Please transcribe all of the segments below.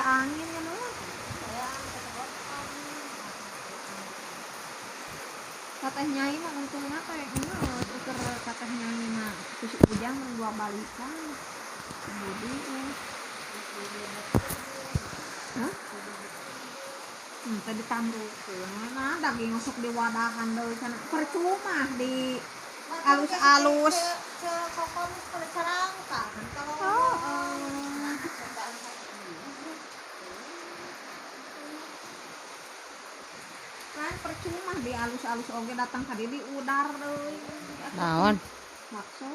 Aya angin ya nu. Teteh nyai mah untungna teh geus ukur teteh nyai mah terus ujang mun dua balikan. Budi eh. Hah? Tadi tamrukeun nah daging masuk di wadahan deui cenah percuma di alus-alus. Oh, kan percuma di alus-alus oge datang ka dieu di udar deui. Naon? Bakso.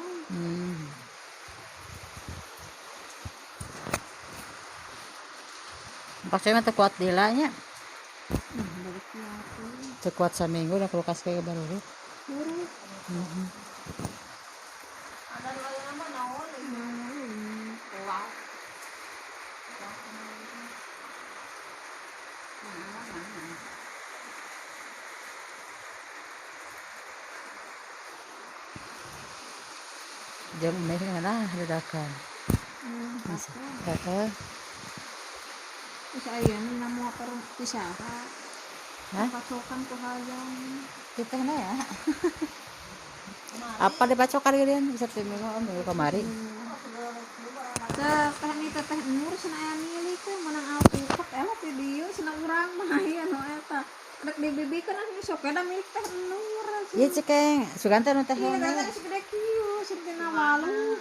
Bakso mah teu kuat deula nya. Teu kuat saminggu da kulkas kayak baru. Buruk. Heeh. Ada dua mah naon kuat. Jam meh nah dadakan. Heeh. Terus ayeuna motor pisaha. Hah? Pacokan ku hayang. Kita na ya. Apa dipacokan geudean bisa teh minggu minggu kamari. Teteh ni teteh Nur cenah aya milik teh meunang alpukat eleh ti dieu cenah urang mah ieu nu eta. Rek dibibikeun ah sok da milik teh Nur. Ieu cekeng, sugan teh nu teh Ieu teh segede kieu cenah walu.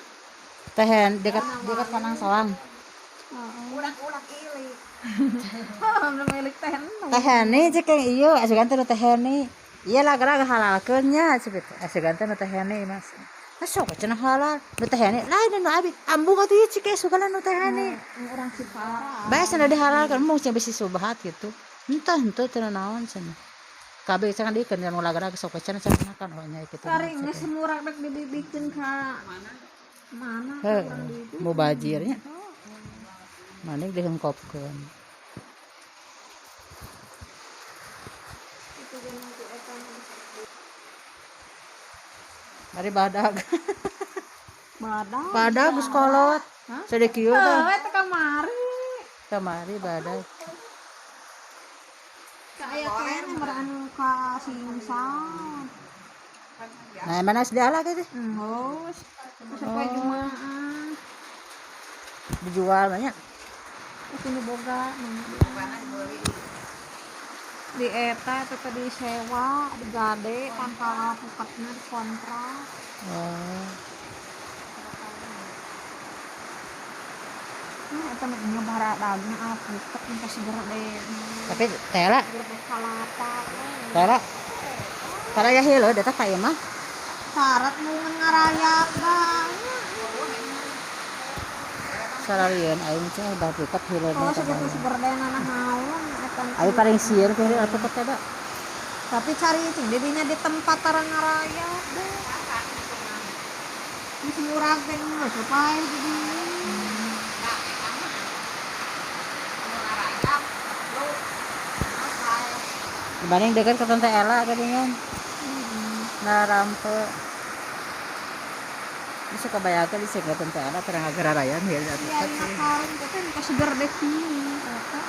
Teh dekat dekat Panang Soang. Ulang-ulang ilik. Oh, milik teh Nur. Teh Heni cekeng ieu asugan teh nu teh Heni. Ieu lah geura halalkeun nya asugan teh nu teh Heni Mas. Masuk cenah halal nu teh Heni lain nu abi. Ambung atuh ieu cekeng sugan nu teh Heni. Urang Ciparas. Bae cenah dihalalkeun mung cenah bisi subhat gitu. Entah henteu teu naon cenah. Kabeh cenah dikeun nu lagara sok cenah cenah makan oh nya kitu. Kari geus murah rek dibibikeun ka mana? Mana Heuh, urang ditu. mubajirnya. Manik dihengkopkeun. Mari badag. Badag. Badag geus kolot. Sade kieu teh. Heuh, teh kamari. Kamari badag. Ka aya keneh meureun anu ka singsan. Nah, mana geus diala teh? Geus. Geus poe Jumaah. Dijual banyak. Itu nu boga di eta teh disewa, digade tanpa alpukatna dikontrak. Oh. Nah, eta mah nya baradagna alpukat nu seger deh. Tapi teh lah. Kalapa. Teh lah. Tara ya heuleuh da teh ka ieu mah. Syarat mun ngarayak bang. Sararieun aing teh alpukat heuleuna. Oh, sakitu seger deh nanah naon eta. Aing paling sieun ku heuleuh alpukat teh da. Tapi cari cing didinya di tempat tara ngarayak deh. Geus murah teh geus paeh di dieu. Dibanding dekat ke Tante Ella geuningan. Nah rampe. Bisa kebayangkan di sini Tante Ella terang agar raya nih ya. Iya, iya karung teh teh seger deh kieu eta.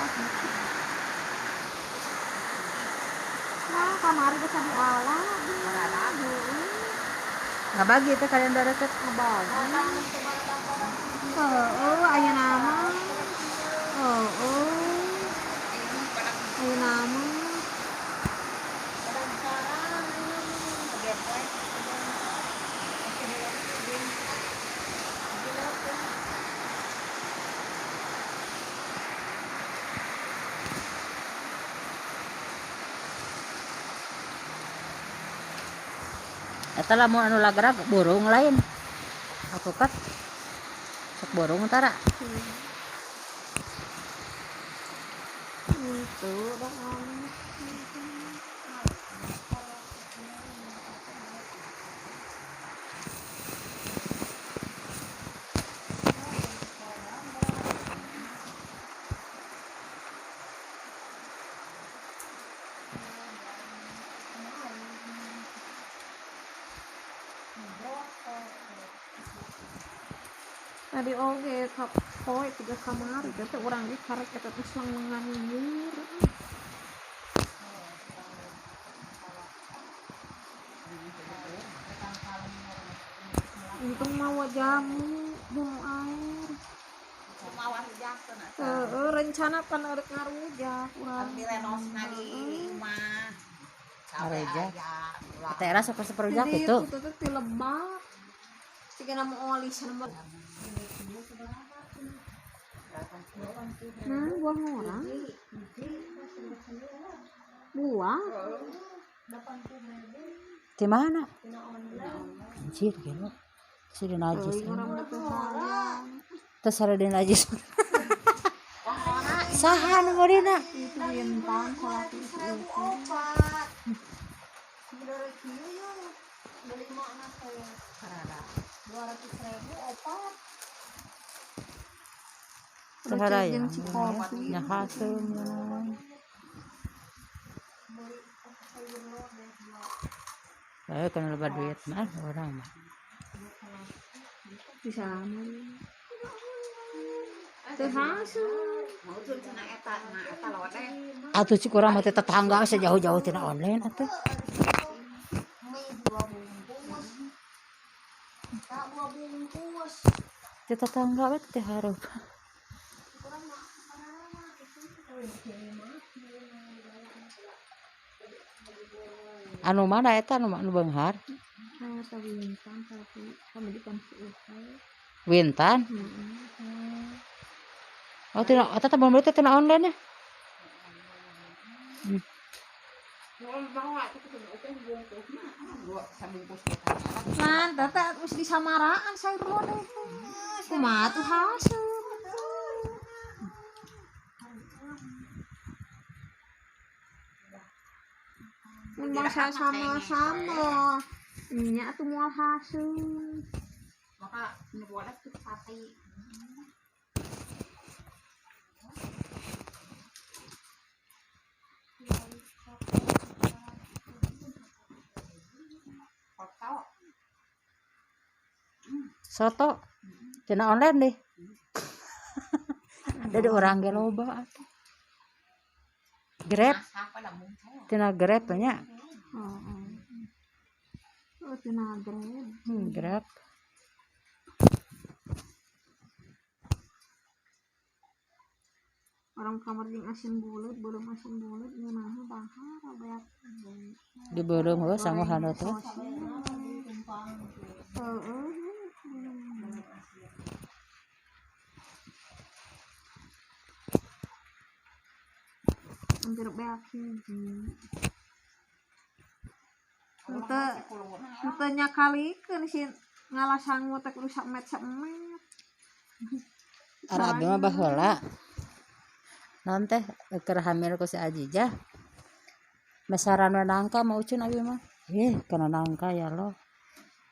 Nah, kamari geus diala. Ngabagi teh kalian deket ngabagi. Heeh, aya nama. Heeh. Aya nama. Eta lamun anu lagrak burung lain. Alpukat. Sok burung tara. Itu dong. Tadi oge kapoe tiga kamari teh urang ge karek eta teh selang lieur. Untung mawa jamu, jamu air. Mawa rujak cenah. Heeh, rencana pan arek ngarujak urang. Direnosna di imah. Ngarujak. Teh era sok resep rujak gitu. Itu teh ti lebak. Siga na mo oli sana. Nah, buah orang. Buah. Di mana? Anjir gila. Si najis. Terus ada di najis. Saha nu meulina? Itu bintang salaki 1004. Bener kieu yeuh. Beli makna teh. 200.000 opat. Sahara ya. Nya haseum. Eh kana loba duit mah orang mah. Bisa teu haseum. Mau cenah eta, nah eta lodeh. Atuh cik urang mah teh tetangga sejauh-jauh tina online atuh. Mie 2 bungkus. Tak 2 bungkus. Teh tetangga we teh hareup. Anu mana eta anu anu beunghar? Eta Wintan tapi pamajikan si Uhay. Wintan? Heeh. Oh tina eta teh meuli teh tina online ya? Nah, tata geus disamaraan sayur lodeh teh. Kumaha tuh haseum. Mun bangsa sama-sama nya atuh moal haseum. Maka nu bodas kitu sate. Soto tina online deh. Ada di orang ge loba atuh. Grab tina Grab nya. Heeh. Oh, tina Grab. Grab. Orang kamar jeung asin buleut, beureum asin buleut ngeunahna dahar beak. Di beureum heuh sangu handeup teh. Heeh. Hampir beak hiji. Henteu nyakalikeun si ngalah sangu teh kudu samet samet. Ara abdi mah baheula. Naon teh keur hamil ku si Ajijah. Mesaran we nangka mau ucun abi mah. Ih, kana nangka ya Allah.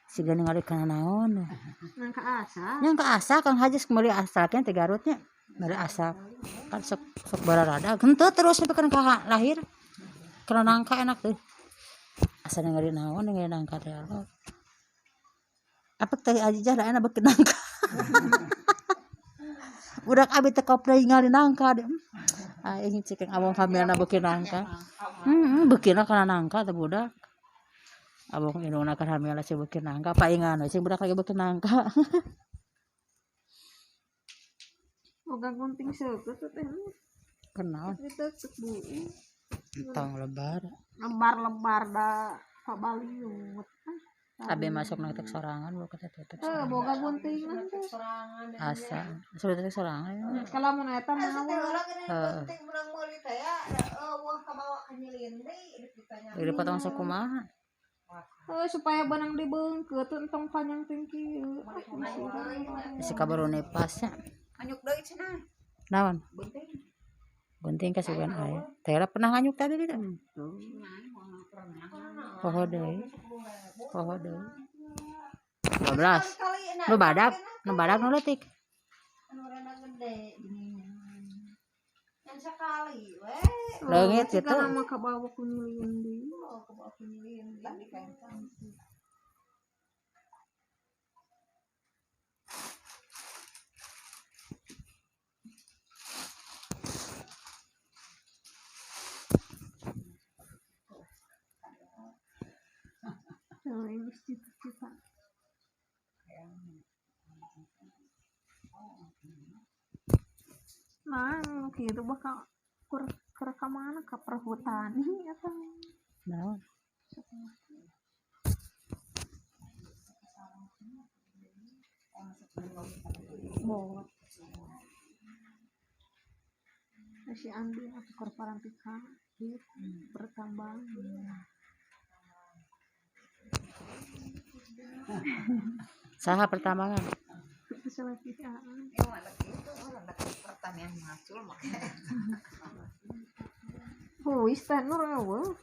Siga ningali kana naon. Nangka asa. Nangka asa Kang Haji meuli asaknya teh Garutnya. Meuli asak. Kan sok sok bararada. Henteu terus sampai kana ka lahir. Kana nangka enak tuh. Asa ningali naon ningali nangka teh Allah. Apa teh Ajijah da enak beuki nangka. Budak abi teh kopda ningali nangka deh. Aing cek abang hamilna beuki nangka. Heeh, beukina kana nangka teh budak. Abang indungna keur hamilna cek beuki nangka, paingan we cek budak lagi beuki nangka. Boga gunting seukeut teh. Kenal. Diteuk bu. Entong lebar. Lebar-lebar da pabaliut. Abi masuk nang tek sorangan bukan teh tutup. Heuh, boga guntingan teh. Asa, sudah tek sorangan. Kalau mun eta mah Heeh. Penting urang meuli teh ya, eueuh kabawa ka nyilin deui ditanya. Dipotong sakumaha. Heuh, supaya benang dibeungkeut entong panjang teh kieu. Si kabaru nepasnya. Anyuk deui cenah. Naon? Gunting. Gunting kasugan aya. Teh pernah nganyuk tadi gitu. Poho deui. Poho deui. 12. Nu badak, nu badak nu leutik. Anu rada gede. Yang sekali we. Leungit gitu. Kana mah kabawa ku nyilin deui. Oh, kabawa ku nyilin deui kayak. Ini cita-cita. Nah, gitu bakal kur ke mana ke perhutani atau Naon? Bot. Si Andi atau korporantika bertambah. Saha pertambangan? Selektif aan. Pertanian macul mah. Huis teh nur eueuh.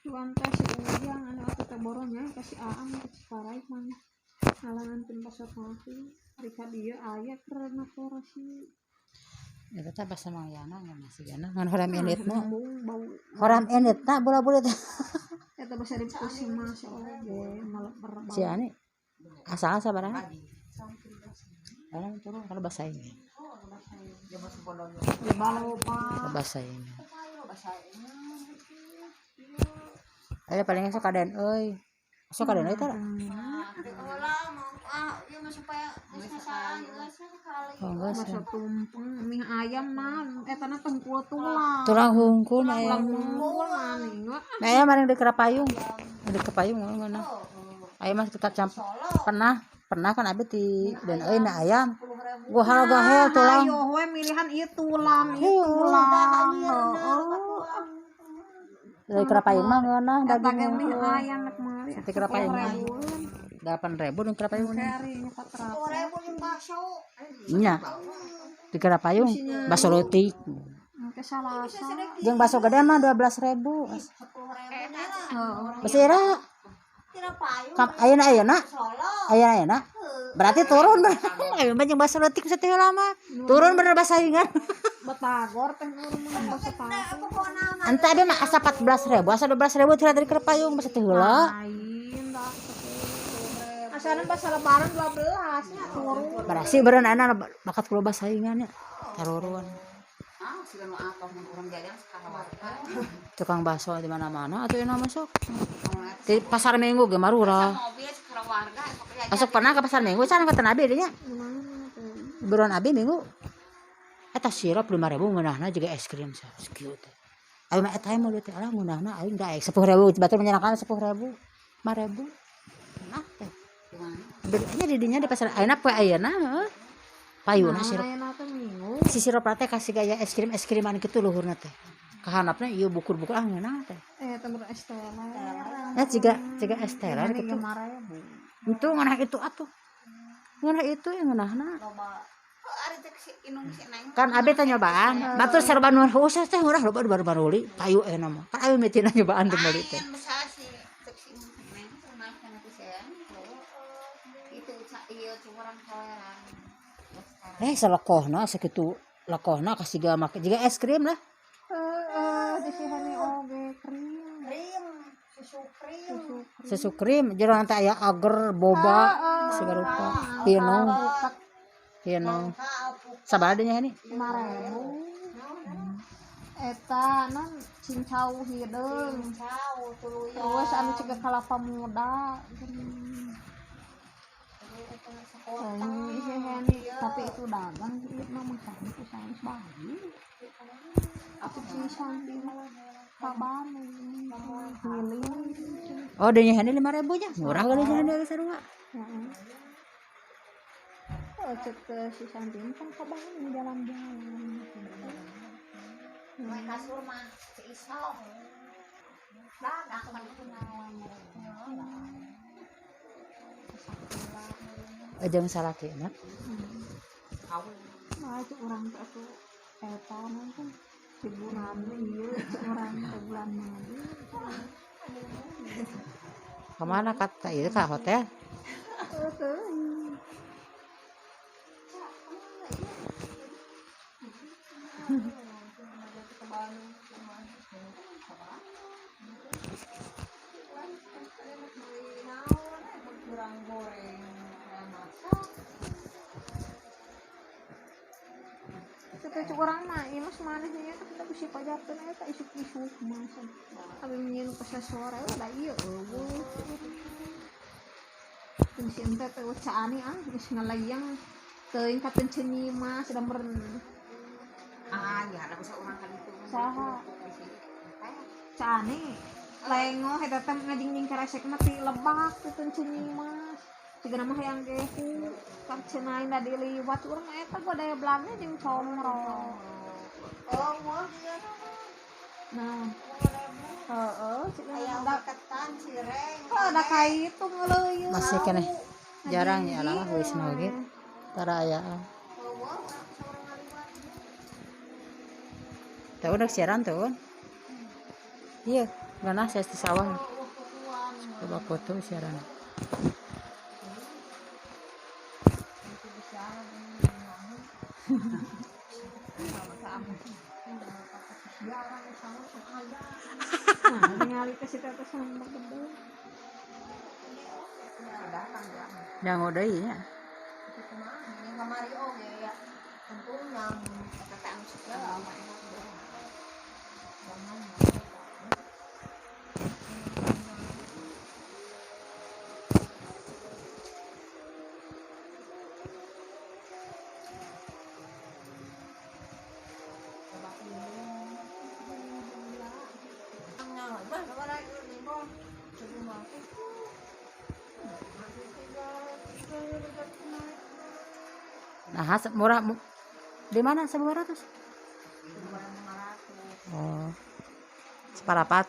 Cuan teh si Ujang anu atuh teh boronya ka si Aam ka Cikarai mah ngalangan pin pasok ari ka dieu aya karena korosi. Eta teh basa Mang Yana ngan masih Yana ngan horam enitna. Bau Horam enitna bola-bola teh. Eta basa di pusing mah si oge malah berbau. Si Ani asal sabaraha? Barang turun kalau bahasa ini. Bahasa ini. Ayo paling sok kaden euy. Sok kaden euy teh. Oh, geus. Basa tumpeng mie ayam mah eta na tungkul tulang. Tulang hungkul mah Tulang ayam. hungkul maning. Mie ayam maring di Kerapayung. Di Kerapayung ngeunah. Ayam mah tetap campur. Pernah, pernah kan abi ti dan euy mie ayam. Gua hal tulang. Ayo we milihan ieu tulang, ieu tulang. Heeh. Dari Kerapayung mah ngeunah Eta daging ge mie hungkul. ayam rek meuli. Di Kerapayung mah. 8.000 di Kerapayung. Kari nyokot rapi. Nya. Di Kerapayung bakso leutik. Engke salasa. Jeung bakso gede mah 12.000. Heeh. Basa ira. Kam ayeuna ayeuna. Ayeuna ayeuna. Berarti turun. Ayeuna mah jeung bakso leutik bisa teh lama. Turun bener basaingan. Batagor teh nur mah basa tahu. Enta ada mah asa 14.000, asa 12.000 teh dari Kerapayung basa teh heula. Lain dah. Asalna basa lebaran 12 nya turun. Berarti beureun ayeuna bakat kulo basaingan nya. Taruruan. Tukang bakso di mana-mana atuh enak masuk. Di pasar Minggu ge marurah. Masuk pernah ke pasar Minggu can kata Nabi dinya. Buruan abi Minggu. Eta sirup 5.000 ngeunahna juga es krim sakieu teh. Aing mah eta mah teh alah ngeunahna aing da 10.000 batur menyenangkan 10.000. 5.000. Nah teh. Bedanya di dinya di pasar ayeuna poe ayeuna heuh. Payuna sirup. Ayeuna teh Minggu. Si sirup teh kasih gaya es krim es kriman kitu luhurna teh. Kahanapna ieu bukur-bukur ah ngeunah teh. Eh teh es teler. Ya jiga es teler kitu. 5.000. Itu ngeunah itu atuh. Ngeunah itu yang ngeunahna. Kan abi teh nyobaan. Batur sarua nu khusus teh murah loba baru-baru payu euna mah. Kan abi mitina nyobaan teh meuli teh. Eh selekohna sakitu lekohna kasih ga make jiga es krim lah. Heeh, di si Hani oge krim. Krim, susu krim. Susu krim jero nanti aya agar boba segala rupa. Pino. Pino. Sabaraha nya ini? 5.000. Eta non cincau hideung. Terus anu cegah kelapa muda. Si Hani, tapi itu dagang ieu mah masakna ku sanes bayi. Aku si Santi mah kabar healing. Oh, denya Hani 5.000 nya. Murah kali nya Hani sarua. Heeh. Oh, cek ke si Santi mah kan kabar jalan-jalan. Mai kasur mah si Isong. Dagang kan Jeung salakina. Nah, itu orang teh atuh eta nonton hiburan ieu orang teh bulan madu. Kemana kata itu ke hotel? Heeh. Teh cek urang mah ieu mah maneh nya teh da bisi pajarkeun eta isuk-isuk mah. Abi nyieun pas sore da ieu eueuh. Teu si ente teh caani ah geus ngalayang teuing ka teu Nyimas da meureun. Ah, ya ada bisa orang kan itu. Saha? Caani lengoh eta teh ngajingjing keresekna ti lebak teh teu Nyimas. Cigana mah hayang gehu kan cenah da diliwat urang mah eta gua daya belangnya jeung comro. Oh, wah dia. Nah, heeh, cigana Ayam da ketan cireng. oh, da kaitu ngeuleuyeuh. Masih keneh jarang ya lah wisna oge. Tara ayaan. Oh, wah, seorang ngaliwat. Tahu udah siaran tuh. Iya, mana saya di sawah. Coba foto siaran. Nah, ningali teh si teteh sama gede. Yang udah iya. Itu kumaha yang kamari oge ya. Untung yang eta teh anu segala mah enak deh. Jangan. Nah, murah di mana 1.200? Oh. Separapat.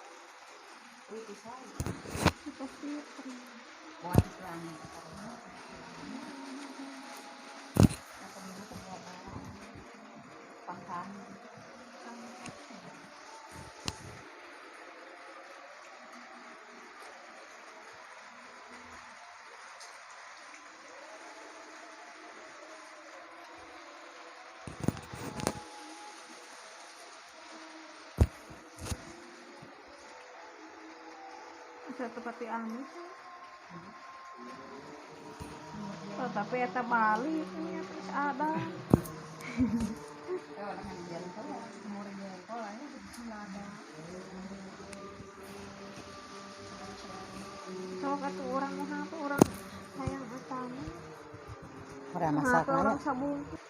Asa tepati amis. Oh, tapi eta balik nya terus ada. Sok atuh urang mah apa urang hayang eta mah. Urang masak Apa urang sabungkus.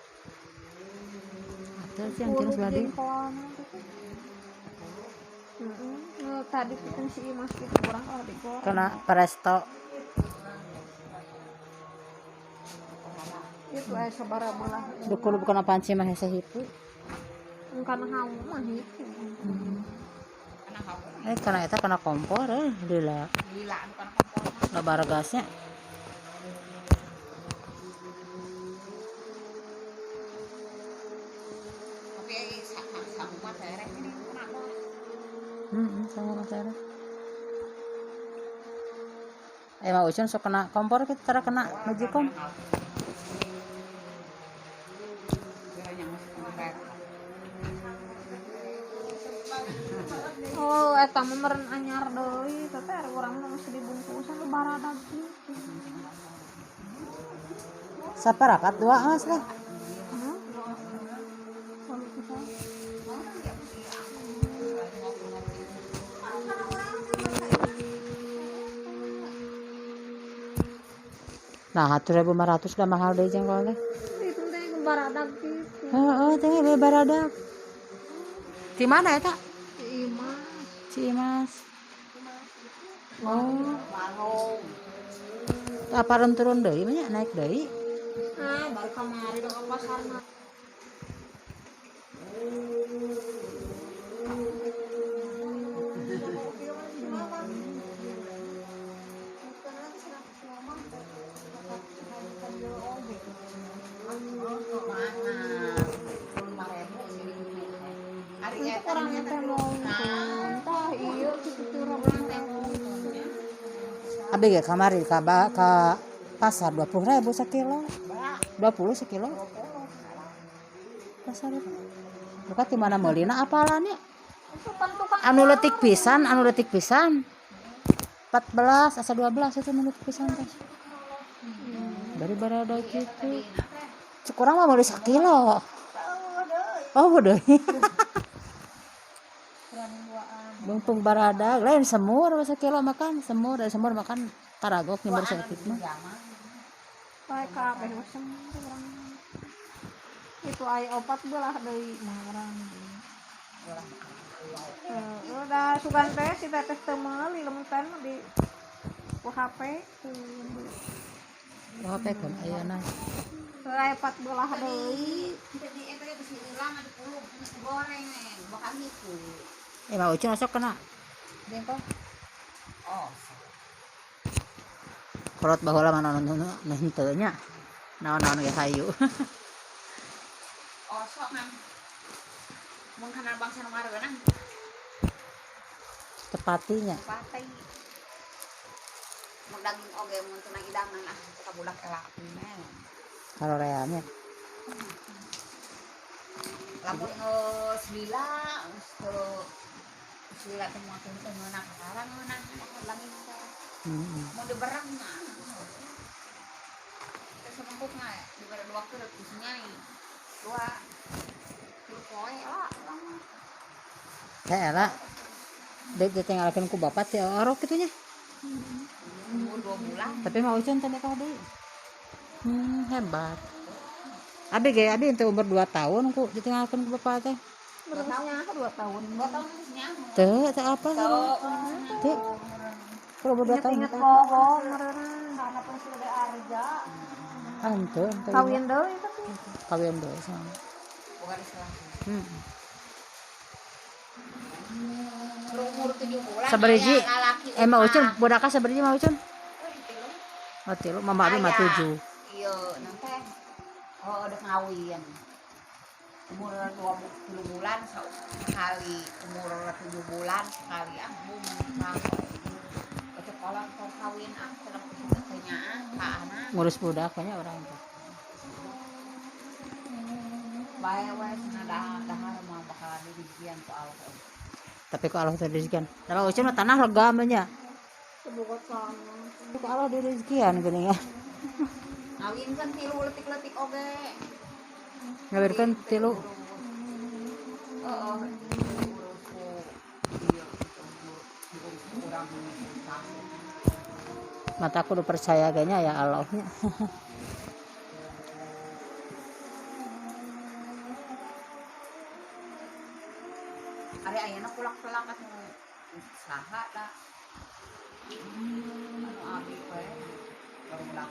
Atuh sih yang kira sebelah Jengkolna gitu. Heeh, tadi kita si Imas gitu urang kalau digoreng. Kena presto. Itu aya sabaraha belah. Dukul bukan panci mah hese hipu. Kana hamu mah hipu. Eh kana eta kana kompor lila. Lila anu kana kompor. Lebar gasnya. Tapi sangu mah tereh ini kena gas. Sangu mah tereh. Mah Ucun sok kena kompor kita tara kena magicom. Oh, eta mah meureun anyar deui, teh ari urang mah geus dibungkusan lu baradag kitu. Saparapat dua mas lah. Hah? Nah, 1.500 udah mahal deh jengkol teh. Itu teh baradag kitu. Heeh, teh we baradag. Di mana eta? Si Imas. Si Imas. Oh. Aparan turun deui mah nya, naik deui. Ah, baru kamari ke pasar mah. Itu orangnya teh nonton. Tah iya kitu teh urang teh nonton. Abi ge kamari ka pasar 20.000 sakilo. 20 sekilo. Pasar itu. Buka di mana meulina apalan ya? Anu leutik pisan, anu leutik pisan. 14 asa 12 itu anu leutik pisan teh. Bari barada kitu. Cek urang mah meuli sakilo. Oh, bodoh. Kurang duaan. Mumpung baradag, lain semur masa kilo makan, semur, dari semur makan karagok nyemur saeutik mah. Bae kabeh we semur urang. Itu aya opat belah deui mah urang. Udah sugan teh si teteh teu meuli lamun teh mah di ku HP ku Oh, HP kan ayeuna. aya opat belah deui. Jadi eta ge bisi hilang ada puluh goreng bakal gitu. Eh, mau ucun sok kena. Jengkol. Oh. Kolot baheula mah naon nu henteu nya. Naon-naon ge hayu. Oh, sok ngan. Mun kana bangsa nu ngareunah Tepatinya. partai. Mun daging oge mun teu idangan ah ka budak elak mah. Karoreannya. Lamun geus lila geus teu geus lila teh moal teu ngeunah kakara ngeunah daging teh. Heeh. Mun diberang mah. Teh semangkuk mah dibere dua keureup geus nyai. Dua tilu poe lah urang mah. Teh era dek ditinggalkeun ku bapak teh orok kitu nya. Umur 2 bulan. Tapi mau ucun teh nikah deui. Hebat. Abi ge abi teh umur 2 tahun ku ditinggalkeun ku bapak teh. Berusnya 2 tahun. 2 tahun geus nyaho. Teu teu apa? Teu. Teu. Kalau umur 2 tahun. Inget poho meureun kana pun sudah arja. Ah, henteu, henteu. Kawin deui tapi Kawin deui sama. Bukan Islam. Heeh. Umur 7 bulan. Sabariji. Aya lalaki Eh mau ucun upah. budakna sabariji mau ucun? Wih, tilu. Oh, tilu, mama abi mah Aya. 7. Iya, nanti oh udah ngawin. Umur 20 bulan sekali, umur 7 bulan sekali ah bum kang. Kecek kolot tong kawin ah cenah teh nyaah ka anak. Ngurus budak kayaknya orang tuh. Bae we cenah dahar mah bakal dirijian ku Allah. Tapi ku Allah teh direzekian. Kalau ucun mah tanah lega mah nya. Sebugot sana. Ku Allah direzekian geuning ya. Ngawin kan tilu letik-letik oge. Ngawinkeun tilu. Heeh, diurus ku ieu diurus ku urang susah. Mata aku udah percaya kayaknya ya Allahnya. Ari ayeuna pulak-pulak atuh saha da. Anu abi we barudak.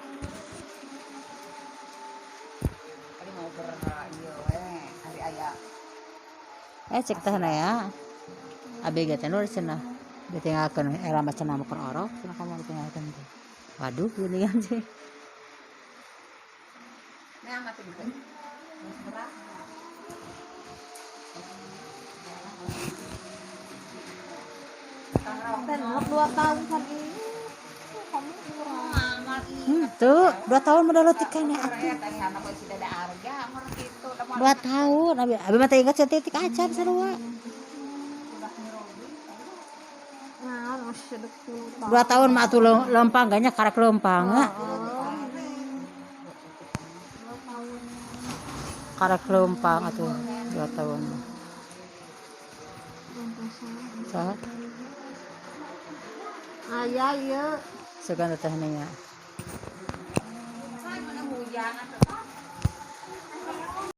Ari mau ber ieu we, ari aya Eh cek teh na ya. Abi ge teh nur cenah. Ditinggalkeun era mah cenah mah orok cenah kamu ditinggalkeun teh. Waduh gini kan sih. Nah, mati gitu. Geus berat. Teh 2 tahun kan ini. Kamu kurang. Tuh, 2 tahun udah leutik keneh atuh. 2 tahun abi abi mah teh inget saeutik acan sarua. Nah, masih dek 10 tahun. 2 tahun mah atuh lempang ganya karek lempang ah. 2 tahun. Karek lempang atuh 2 tahun. Saha? Aya ieu. Sugan teh nya.